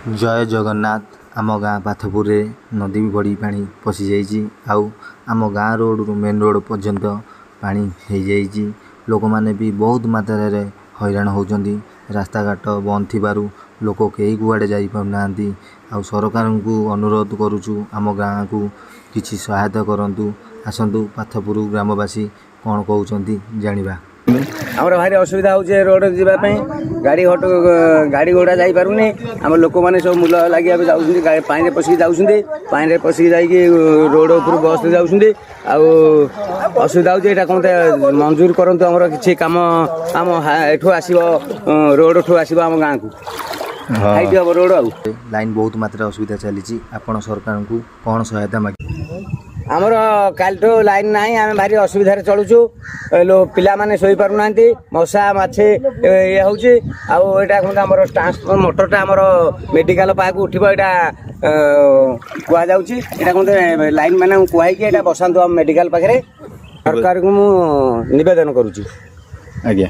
ଜୟ ଜଗନ୍ନାଥ। ଆମ ଗାଁ ପାଥପୁରରେ ନଦୀ ବଢ଼ି ପାଣି ପଶିଯାଇଛି ଆଉ ଆମ ଗାଁ ରୋଡ଼ରୁ ମେନ୍ ରୋଡ଼ ପର୍ଯ୍ୟନ୍ତ ପାଣି ହେଇଯାଇଛି। ଲୋକମାନେ ବି ବହୁତ ମାତ୍ରାରେ ହଇରାଣ ହେଉଛନ୍ତି। ରାସ୍ତାଘାଟ ବନ୍ଦ ଥିବାରୁ ଲୋକ କେହି କୁଆଡ଼େ ଯାଇପାରୁନାହାନ୍ତି। ଆଉ ସରକାରଙ୍କୁ ଅନୁରୋଧ କରୁଛୁ, ଆମ ଗାଁକୁ କିଛି ସହାୟତା କରନ୍ତୁ। ଆସନ୍ତୁ, ପାଥପୁର ଗ୍ରାମବାସୀ କ'ଣ କହୁଛନ୍ତି ଜାଣିବା। ଆମର ଭାରି ଅସୁବିଧା ହେଉଛି ରୋଡ଼ ଯିବା ପାଇଁ। ଗାଡ଼ି ଘଟ ଗାଡ଼ି ଘୋଡ଼ା ଯାଇପାରୁନି। ଆମ ଲୋକମାନେ ସବୁ ମୂଲ ଲାଗିବାକୁ ଯାଉଛନ୍ତି, ଗାଡ଼ି ପାଣିରେ ପଶିକି ଯାଉଛନ୍ତି। ପାଣିରେ ପଶିକି ଯାଇକି ରୋଡ଼ ଉପରୁ ବସ୍ରେ ଯାଉଛନ୍ତି ଆଉ ଅସୁବିଧା ହେଉଛି। ଏଇଟା କ'ଣ ମଞ୍ଜୁର କରନ୍ତୁ ଆମର କିଛି କାମ। ଆମ ଏଠୁ ଆସିବ, ରୋଡ଼ଠୁ ଆସିବ ଆମ ଗାଁକୁ, ହାଇଟ୍ ହେବ ରୋଡ଼ ଆଉ। ଲାଇନ୍ ବହୁତ ମାତ୍ରାରେ ଅସୁବିଧା ଚାଲିଛି। ଆପଣ ସରକାରଙ୍କୁ କ'ଣ ସହାୟତା ମାଗି? ଆମର କାଲିଠୁ ଲାଇନ୍ ନାହିଁ, ଆମେ ଭାରି ଅସୁବିଧାରେ ଚଳୁଛୁ। ପିଲାମାନେ ଶୋଇପାରୁନାହାନ୍ତି, ମଶା ମାଛି ଇଏ ହେଉଛି। ଆଉ ଏଇଟା କ'ଣ ଆମର ଟ୍ରାନ୍ସଫର୍ମର ମୋଟରଟା ଆମର ମେଡ଼ିକାଲ ପାଖକୁ ଉଠିବ, ଏଇଟା କୁହାଯାଉଛି। ଏଇଟା କ'ଣ ଲାଇନ୍ ମାନଙ୍କୁ କୁହାଇକି ଏଇଟା ବସାନ୍ତୁ ଆମ ମେଡ଼ିକାଲ ପାଖରେ। ସରକାରକୁ ମୁଁ ନିବେଦନ କରୁଛି। ଆଜ୍ଞା।